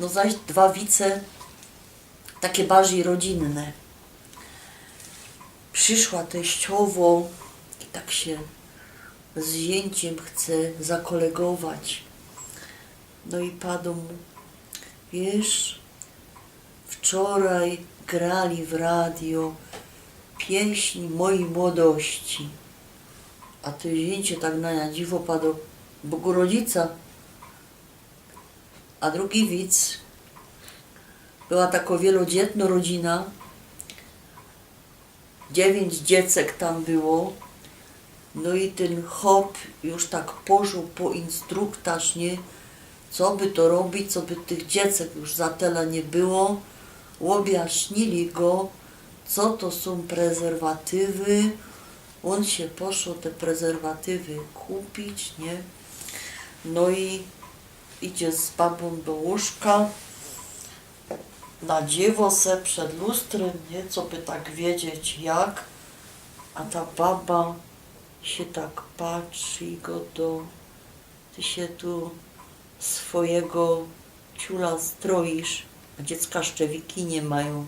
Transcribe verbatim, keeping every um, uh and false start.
No zaś dwa wice, take bardzij rodziyne. Prziszła teściowŏ i tak sie z ziyńciym chce zakolegować. No i padōm mu: „Wiysz, wczoraj grali w radio pieśń mojej młodości”. A to ziyńcie tak na niã dziwo padŏ: „Bogurodzica”. A drugi wic. Była takŏ wielodzietnŏ rodzina. Dziewiyńć dziecek tam było. No i tyn chop już tak poszoł po instruktaż, niy? Co by to robić, co by tych dziecek już za tela niy było. Ôbjaśnili go, co to sōm prezerwatywy. Ôn sie poszoł te prezerwatywy kupić, niy? No i idzie z babōm do łōżka, nadziywŏ se przed lustrym, niy? Co by tak wiedzieć jak, a ta baba sie tak patrzi i gŏdŏ: „Ty sie tu swojigo ciula stroisz, a dziecka szczewiki niy majōm”.